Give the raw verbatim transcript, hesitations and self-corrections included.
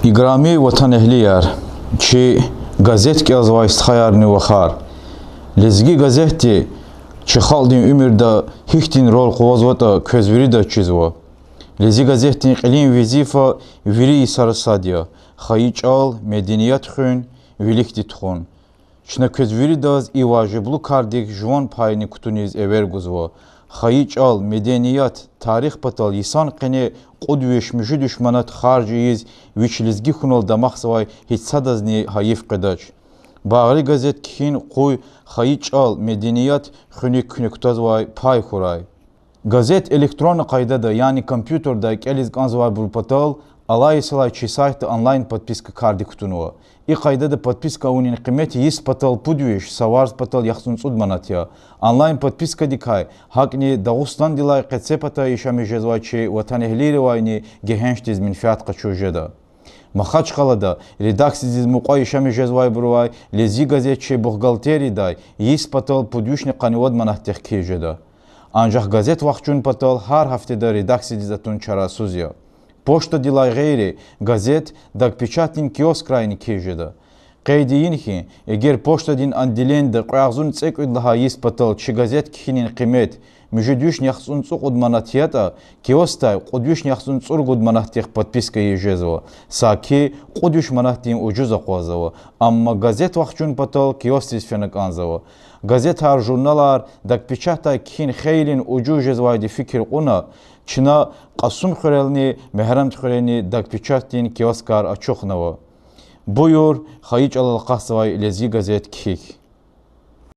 Играми ватанэгьлияр, чи газет кӀелзавай стхаярни вахар! Лезги газетди чи халкьдин уьмуьрда гьихьтин роль къугъвазватӀа, квез виридаз чизва. Лезги газетдин кьилин везифа вири йисара сад я: хайи чӀал, меденият хуьн, виликди тухун. Чна квез виридаз и важиблу кардик жуван пайни кутуниз эвер гузва. Хайи чӀал, меденият, тарих патал йисан къене кьуд виш, муьжуьд виш манат харж ийиз, вич лезги хьунал дамахзавай гьич садазни гьайиф къведач. Багъри газет кхьин къуй хайи чӀал, меденият хуьник куьне кутазвай пай хьурай. Газет электронный къайдада, яни компьютердай кӀелиз кӀанзавайбур патал, алай йисалай чи сайтда онлайн подписка кардик кутунва. И къайдада подписка авунин къимет йис патал пуд виш, са варз патал яхцӀурни цӀуд манат я. Онлайн подпискадикай гьакӀни Дагъустандилай къецепата яшамиш жезвай чи ватанэгьлийривайни гегьеншдиз менфят къачуз жеда. Махачкъалада редакциядиз мукьва яшамиш жезвайбурувай Лезги газет чи бухгалтериядай йис патал пуд вишни къанни вад манатдихъ кхьиз жеда. Анжах газет вахчун патал гьар гьафтеда редакциядиз атун чарасуз я. Почтадилай гъейри, газет Дагпечатдин киоскрайни кхьиз жеда. Къейд ийин хьи, эгер почтадин отделенида кьве агъзурни цӀекӀуьд лагьай йис патал чи газет кхьинин къимет муьжуьд вишни яхцӀурни цӀукьуд манат ятӀа, киоскдай кьуд вишни яхцӀурни цӀуругуд манатдихъ подписка ийиз жезва, саки кьуд виш манатдин ужуз акъваззава, амма газет вахчун патал киоскдиз фена кӀанзава. Газетар, журналар Дагпечатдай кхьин хейлин ужуз жезвайди фикир кьуна, чна Кьасумхуьрелни Мегьарамдхуьрени Дагпечатдин киоскар ачухнава. Буюр, хайи чӀалал акъатзавай Лезги газет кхьихь.